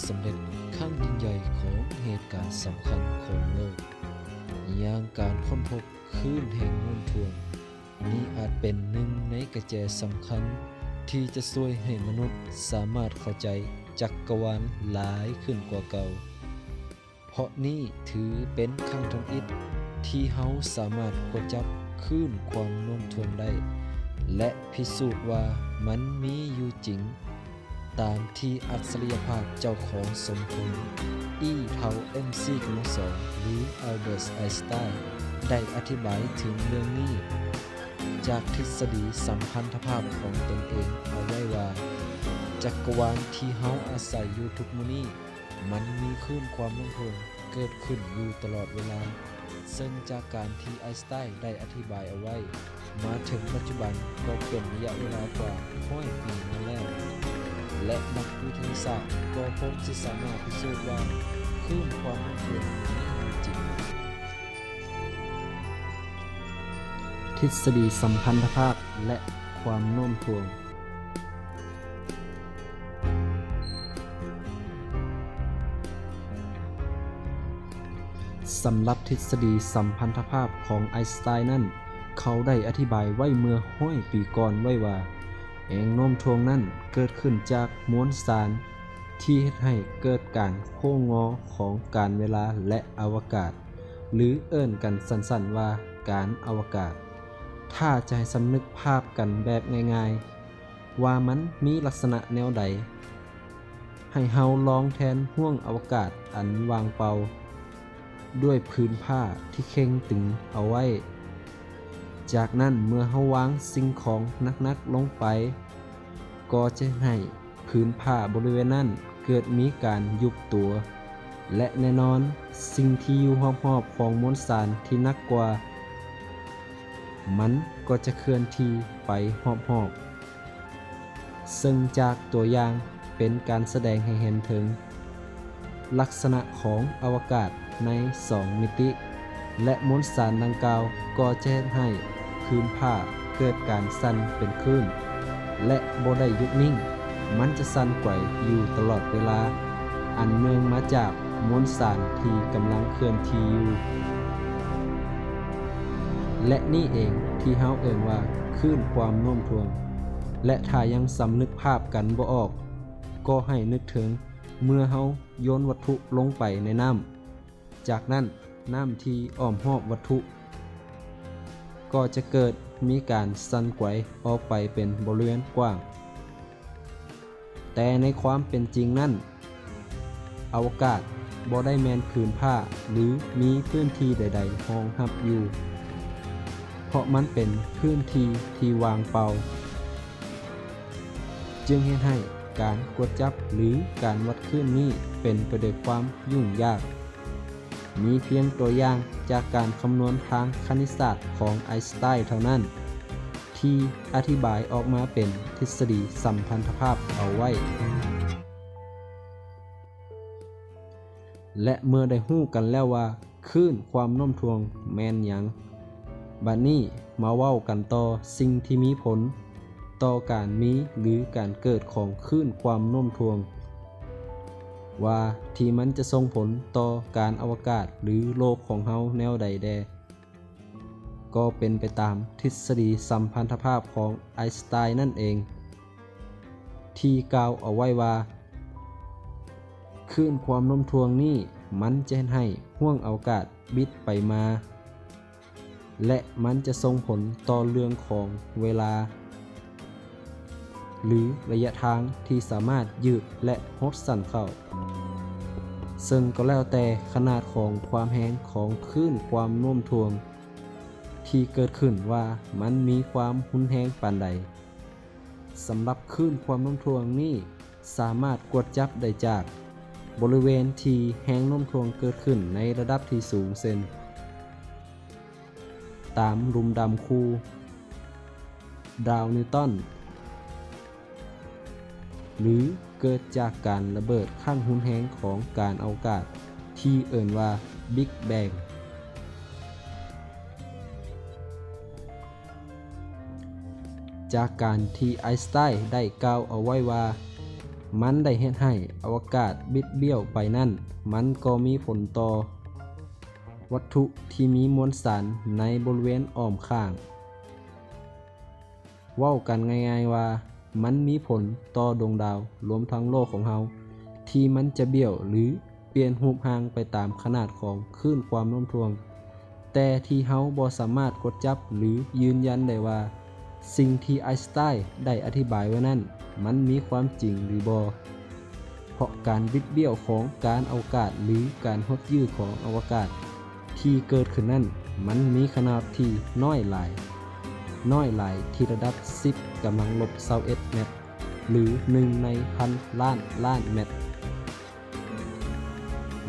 ສຳເລັດຄັ້ງຍິ່ງໃຫຍ່ຂອງເຫດການສຳຄັນຂອງໂລກ, ຢ່າງການຄົ້ນພົບຄື້ນແຮງໂນ້ມຖ່ວງ. ນີ້ອາດເປັນໜຶ່ງໃນກະແຈສຳຄັນທີ່ຈະຊ່ວຍໃຫ້ມະນຸດສາມາດເຂົ້າໃຈຈັກກະວານຫຼາຍຂຶ້ນກວ່າເກົ່າ. ເພາະນີ້ຖືເປັນຄັ້ງທຳອິດທີ່ເຮົາສາມາດກວດຈັບຄື້ນຄວາມໂນ້ມຖ່ວງໄດ້ ແລະ ພິສູດວ່າມັນມີຢູ່ຈິງ, ຕາມທີ່ອັດສະລິຍະພາບເຈົ້າຂອງສົມພົນ ອີ ເທົ່າ ເອັມຊີ ກຳລັງສອງ ຫຼື Albert Einstein ໄດ້ອະທິບາຍເຖິງເລື່ອງນີ້ ຈາກທິດສະດີສຳພັນທະພາບຂອງຕົນເອງເອົາໄວ້ວ່າ ຈັກກະວານທີ່ເຮົາອາໄສຢູ່ທຸກມື້ນີ້ ມັນມີຄື້ນຄວາມໂນ້ມຖ່ວງເກີດຂຶ້ນຢູ່ຕະຫຼອດເວລາ, ເຊິ່ງຈາກການທີ່ໄອສະຕາຍໄດ້ອະທິບາຍເອົາໄວ້ ມາເຖິງປັດຈຸບັນກໍເປັນໄລຍະເວລາກວ່າຮ້ອຍປີມາແລ້ວ ແລະ ນັກວິທະຍາສາດກໍຄົງຊິສາມາດພິສູດວ່າຄື້ນຄວາມໂນ້ມຖ່ວງມີຢູ່ຈິງ. ທິດສະດີສຳພັນທະພາບ ແລະ ຄວາມໂນ້ມຖ່ວງ. ສຳລັບທິດສະດີສຳພັນທະພາບຂອງໄອສະຕາຍນັ້ນ, ເຂົາໄດ້ອະທິບາຍໄວ້ເມື່ອຮ້ອຍປີກ່ອນໄວ້ວ່າ ແຮງໂນ້ມຖ່ວງນັ້ນເກີດຂຶ້ນຈາກມວນສານທີ່ເຮັດໃຫ້ເກີດການໂຄ້ງງໍຂອງການເວລາ ແລະ ອະວະກາດ, ຫຼື ເອີ້ນກັນສັ້ນໆວ່າການອະວະກາດ. ຖ້າຈະໃຫ້ສຳນຶກພາບກັນແບບງ່າຍໆວ່າມັນມີລັກສະນະແນວໃດ, ໃຫ້ເຮົາລອງແທນຫ້ວງອະວະກາດອັນວ່າງເປົ່າດ້ວຍຜືນຜ້າທີ່ເຄັ່ງຕຶງເອົາໄວ້. ຈາກນັ້ນເມື່ອເຮົາວາງສິ່ງຂອງໜັກໆລົງໄປ, ກໍຈະເຮັດໃຫ້ ພື້ນຜ້າບໍລິເວນນັ້ນເກີດມີການຍຸບຕົວ ແລະ ແນ່ນອນ, ສິ່ງທີ່ຢູ່ຮອບໆຂອງມວນສານທີ່ໜັກກວ່າ ມັນກໍຈະເຄື່ອນທີ່ໄປຮອບໆ. ເຊິ່ງຈາກຕົວຢ່າງເປັນການສະແດງໃຫ້ເຫັນເຖິງ ລັກສະນະຂອງອະວະກາດໃນສອງມິຕິ ແລະ ມວນສານດັ່ງກ່າວກໍຈະເຮັດໃຫ້ພື້ນຜ້າເກີດການສັ່ນເປັນຄື້ນ ແລະ ບໍ່ໄດ້ຢຸດນິ່ງ, ມັນຈະສັ່ນໄກວຢູ່ຕະຫຼອດເວລາ, ອັນເນື່ອງມາຈາກມວນສານທີ່ກຳລັງເຄື່ອນທີ່ຢູ່. ແລະ ນີ້ເອງທີ່ເຮົາເອີ້ນວ່າຄື້ນຄວາມໂນ້ມຖ່ວງ. ແລະ ຖ້າຍັງສຳນຶກພາບກັນບໍ່ອອກ, ກໍໃຫ້ນຶກເຖິງເມື່ອເຮົາ ໂຍນວັດຖຸລົງໄປໃນນ້ຳ, ຈາກນັ້ນນ້ຳທີ່ອ້ອມຮອບວັດຖຸກໍຈະເກີດມີການສັ່ນໄກວອອກໄປເປັນບໍລິເວນກວ້າງ. ແຕ່ໃນຄວາມເປັນຈິງນັ້ນ, ອະວະກາດບໍ່ໄດ້ແມ່ນພື້ນຜ້າ ຫຼື ມີພື້ນທີ່ໃດໆຮອງຮັບຢູ່, ເພາະມັນເປັນພື້ນທີ່ທີ່ວ່າງເປົ່າ. ຈຶ່ງເຮັດໃຫ້ການກວດຈັບ ຫຼື ການວັດຄື້ນນີ້ເປັນໄປດ້ວຍຄວາມຫຍຸ້ງຍາກ. ມີພຽງຕົວຢ່າງຈາກການຄຳນວນທາງຄະນິດສາດຂອງໄອສະຕາຍເທົ່ານັ້ນ ທີ່ອະທິບາຍອອກມາເປັນທິດສະດີສຳພັນທະພາບເອົາໄວ້. ແລະ ເມື່ອໄດ້ຮູ້ກັນແລ້ວວ່າ ຄື້ນຄວາມໂນ້ມຖ່ວງແມ່ນຫຍັງ? ບັດນີ້ມາເວົ້າກັນຕໍ່ສິ່ງທີ່ມີຜົນຕໍ່ການມີ ຫຼື ການເກີດຂອງຄື້ນຄວາມໂນ້ມຖ່ວງ ວ່າທີ່ມັນຈະສົ່ງຜົນຕໍ່ການອະວະກາດ ຫຼື ໂລກຂອງເຮົາແນວໃດແດ່? ກໍເປັນໄປຕາມທິດສະດີສຳພັນທະພາບຂອງໄອສະຕາຍນັ້ນເອງ ທີ່ກ່າວເອົາໄວ້ວ່າ ຄື້ນຄວາມໂນ້ມຖ່ວງນີ້ມັນຈະເຮັດໃຫ້ຫ້ວງອະວະກາດບິດໄປມາ ແລະ ມັນຈະສົ່ງຜົນຕໍ່ເລື່ອງຂອງເວລາ ຫຼື ໄລຍະທາງທີ່ສາມາດຢືດ ແລະ ຫົດສັ້ນເຂົ້າ. ເຊິ່ງກໍແລ້ວແຕ່ຂະໜາດຂອງຄວາມແຮງຂອງຄື້ນຄວາມໂນ້ມຖ່ວງທີ່ເກີດຂຶ້ນວ່າມັນມີຄວາມຮຸນແຮງປານໃດ. ສຳລັບຄື້ນຄວາມໂນ້ມຖ່ວງນີ້ສາມາດກວດຈັບໄດ້ຈາກບໍລິເວນທີ່ແຮງໂນ້ມຖ່ວງເກີດຂຶ້ນໃນລະດັບທີ່ສູງ ເຊັ່ນ ຕາມຫຼຸມດຳຄູ, ດາວນິວຕັນ ຫຼື ເກີດຈາກການລະເບີດຄັ້ງຮຸນແຮງຂອງການອະວະກາດທີ່ເອີ້ນວ່າ Big Bang. ຈາກການທີ່ໄອສະຕາຍໄດ້ກ່າວເອົາໄວ້ວ່າ ມັນໄດ້ເຮັດໃຫ້ອະວະກາດບິດບ້ຽວໄປນັ້ນ, ມັນກໍມີຜົນຕໍ່ວັດຖຸທີ່ມີມວນສານໃນບໍລິເວນອ້ອມຂ້າງ. ເວົ້າກັນງ່າຍໆວ່າ, ມັນມີຜົນຕໍ່ດວງດາວ, ລວມທັງໂລກຂອງເຮົາ, ທີ່ມັນຈະບ້ຽວ ຫຼື ປ່ຽນຮູບຮ່າງໄປຕາມຂະໜາດຂອງຄື້ນຄວາມໂນ້ມຖ່ວງ, ແຕ່ທີ່ເຮົາບໍ່ສາມາດກົດຈັບ ຫຼື ຢືນຢັນໄດ້ວ່າ ສິ່ງທີ່ໄອນສະຕາຍໄດ້ອະທິບາຍໄວ້ນັ້ນ ມັນມີຄວາມຈິງ ຫຼື ບໍ່. ເພາະການບິດບ້ຽວຂອງການອະວະກາດ ຫຼື ການຫົດຍືດຂອງອະວະກາດທີ່ເກີດຂຶ້ນນັ້ນ ມັນມີຂະໜາດທີ່ນ້ອຍຫຼາຍ, ນ້ອຍຫຼາຍທີ່ລະດັບສິບກຳລັງລົບຊາວເອັດແມັດ ຫຼື ໜຶ່ງໃນພັນລ້ານລ້ານແມັດ.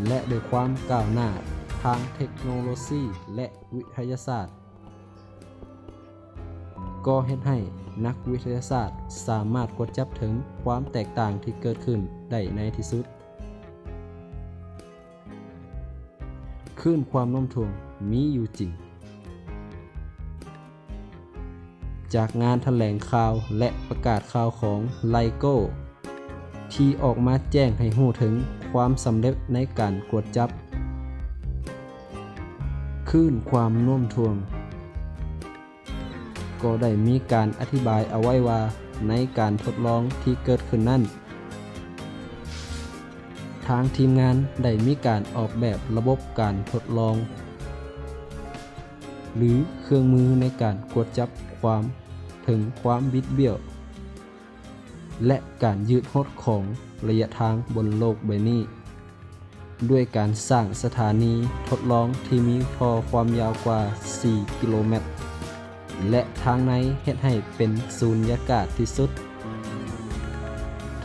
ແລະ ດ້ວຍຄວາມກ້າວໜ້າທາງເທັກໂນໂລຊີ ແລະ ວິທະຍາສາດ ກໍເຮັດໃຫ້ນັກວິທະຍາສາດສາມາດກວດຈັບເຖິງຄວາມແຕກຕ່າງທີ່ເກີດຂຶ້ນໄດ້ໃນທີ່ສຸດ. ຄື້ນຄວາມໂນ້ມຖ່ວງມີຢູ່ຈິງ. ຈາກງານຖະແຫຼງຂ່າວ ແລະ ປະກາດຂ່າວຂອງໄລໂກ້ ທີ່ອອກມາແຈ້ງໃຫ້ຮູ້ເຖິງຄວາມສຳເລັດໃນການກວດຈັບຄື້ນຄວາມໂນ້ມຖ່ວງ, ກໍໄດ້ມີການອະທິບາຍເອົາໄວ້ວ່າ ໃນການທົດລອງທີ່ເກີດຂຶ້ນນັ້ນ, ທາງທີມງານໄດ້ມີການອອກແບບລະບົບການທົດລອງ ຫຼື ເຄື່ອງມືໃນການກວດຈັບຄວາມ, ເຖິງຄວາມບິດບ້ຽວ ແລະ ການຍືດຫົດຂອງໄລຍະທາງບົນໂລກໃບນີ້ ດ້ວຍການສ້າງສະຖານີທົດລອງທີ່ມີທໍ່ຄວາມຍາວກວ່າສີ່ກິໂລແມັດ ແລະ ທາງໃນເຮັດໃຫ້ເປັນສູນຍາກາດທີ່ສຸດ.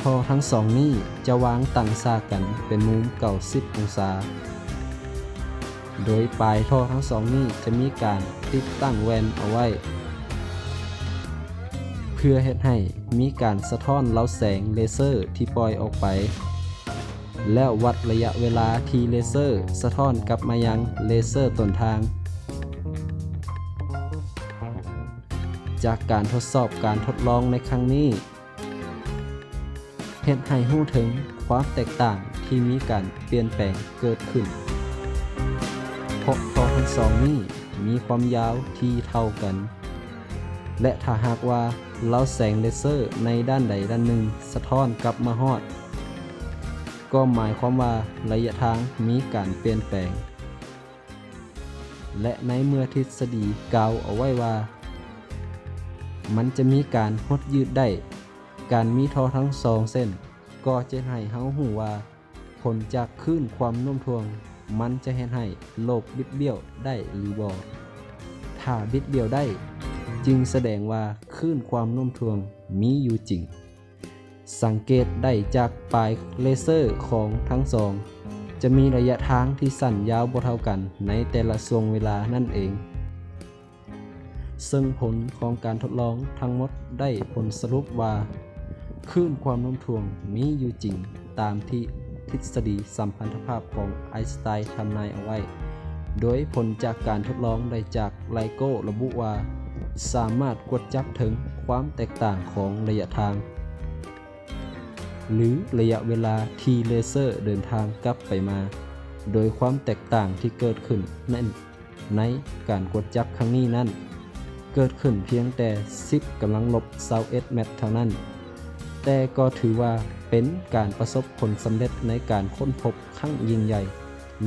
ທໍ່ທັງສອງນີ້ຈະວາງຕັ້ງສາກັນເປັນມຸມເກົ້າສິບອົງສາ, ໂດຍປາຍທໍ່ທັງສອງນີ້ຈະມີການຕິດຕັ້ງແວ່ນເອົາໄວ້ ເພື່ອເຮັດໃຫ້ມີການສະທ້ອນເລົາແສງເລເຊີທີ່ປ່ອຍອອກໄປ ແລ້ວວັດໄລຍະເວລາທີ່ເລເຊີສະທ້ອນກັບມາຍັງເລເຊີຕົ້ນທາງ. ຈາກການທົດສອບການທົດລອງໃນຄັ້ງນີ້ ເຮັດໃຫ້ຮູ້ເຖິງຄວາມແຕກຕ່າງທີ່ມີການປ່ຽນແປງເກີດຂຶ້ນ, ເພາະທໍ່ທັງສອງນີ້ມີຄວາມຍາວທີ່ເທົ່າກັນ ແລະ ຖ້າຫາກວ່າເລົາແສງເລເຊີໃນດ້ານໃດດ້ານໜຶ່ງສະທ້ອນກັບມາຮອດ, ກໍໝາຍຄວາມວ່າໄລຍະທາງມີການປ່ຽນແປງ. ແລະ ໃນເມື່ອທິດສະດີກ່າວເອົາໄວ້ວ່າ ມັນຈະມີການຫົດຍືດໄດ້, ການມີທໍ່ທັງສອງເສັ້ນກໍຈະເຮັດໃຫ້ເຮົາຮູ້ວ່າ ຜົນຈາກຄື້ນຄວາມໂນ້ມຖ່ວງ ມັນຈະເຮັດໃຫ້ໂລກບິດບ້ຽວໄດ້ຫຼືບໍ່. ຖ້າບິດບ້ຽວໄດ້, ຈຶ່ງສະແດງວ່າຄື້ນຄວາມໂນ້ມຖ່ວງມີຢູ່ຈິງ. ສັງເກດໄດ້ຈາກປາຍເລເຊີຂອງທັງສອງ ຈະມີໄລຍະທາງທີ່ສັ້ນຍາວບໍ່ເທົ່າກັນໃນແຕ່ລະຊ່ວງເວລານັ້ນເອງ. ເຊິ່ງຜົນຂອງການທົດລອງທັງໝົດໄດ້ຜົນສະຫຼຸບວ່າ ຄື້ນຄວາມໂນ້ມຖ່ວງມີຢູ່ຈິງຕາມທີ່ທິດສະດີສຳພັນທະພາບຂອງໄອນສະຕາຍທຳນາຍເອົາໄວ້, ໂດຍຜົນຈາກການທົດລອງໄດ້ຈາກໄລໂກ້ລະບຸວ່າ ສາມາດກວດຈັບເຖິງຄວາມແຕກຕ່າງຂອງໄລຍະທາງ ຫຼື ໄລຍະເວລາທີ່ເລເຊີເດີນທາງກັບໄປມາ, ໂດຍຄວາມແຕກຕ່າງທີ່ເກີດຂຶ້ນນັ້ນ ໃນການກວດຈັບຄັ້ງນີ້ນັ້ນ ເກີດຂຶ້ນພຽງແຕ່ສິບກຳລັງລົບຊາວເອັດແມັດເທົ່ານັ້ນ, ແຕ່ກໍຖືວ່າເປັນການປະສົບຜົນສຳເລັດໃນການຄົ້ນພົບຄັ້ງຍິ່ງໃຫຍ່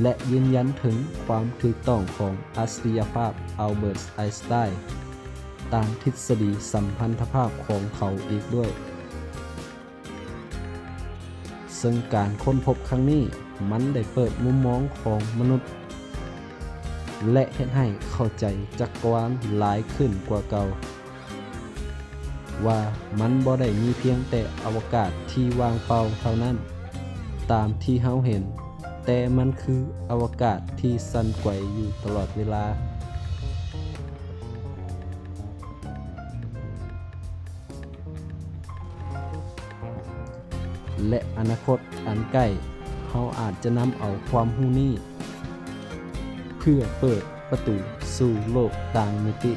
ແລະ ຢືນຢັນເຖິງຄວາມຖືກຕ້ອງຂອງອັດສະລິຍະພາບອັລເບີດ ໄອນສະຕາຍ ຕາມທິດສະດີສຳພັນທະພາບຂອງເຂົາອີກດ້ວຍ. ເຊິ່ງການຄົ້ນພົບຄັ້ງນີ້ ມັນໄດ້ເປີດມຸມມອງຂອງມະນຸດ ແລະ ເຮັດໃຫ້ເຂົ້າໃຈຈັກກະວານຫຼາຍຂຶ້ນກວ່າເກົ່າ ວ່າມັນບໍ່ໄດ້ມີພຽງແຕ່ອະວະກາດທີ່ວ່າງເປົ່າເທົ່ານັ້ນ ຕາມທີ່ເຮົາເຫັນ, ແຕ່ມັນຄືອະວະກາດທີ່ສັ່ນໄຫວຢູ່ຕະຫຼອດເວລາ. ແລະ ອະນາຄົດອັນໃກ້, ເຮົາອາດຈະນຳເອົາຄວາມຮູ້ນີ້ ເພື່ອເປີດປະຕູສູ່ໂລກຕ່າງມິຕິ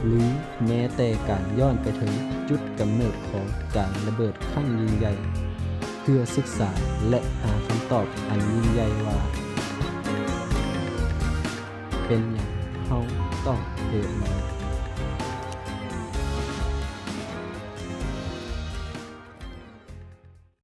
ຫຼືແມ້ແຕ່ການຍ້ອນໄປເຖິງຈຸດກຳເນີດຂອງການລະເບີດຄັ້ງຍິ່ງໃຫຍ່ ເພື່ອສຶກສາ ແລະ ຫາຄຳຕອບອັນຍິ່ງໃຫຍ່ວ່າ ເປັນຫຍັງເຮົາຕ້ອງເກີດມາ?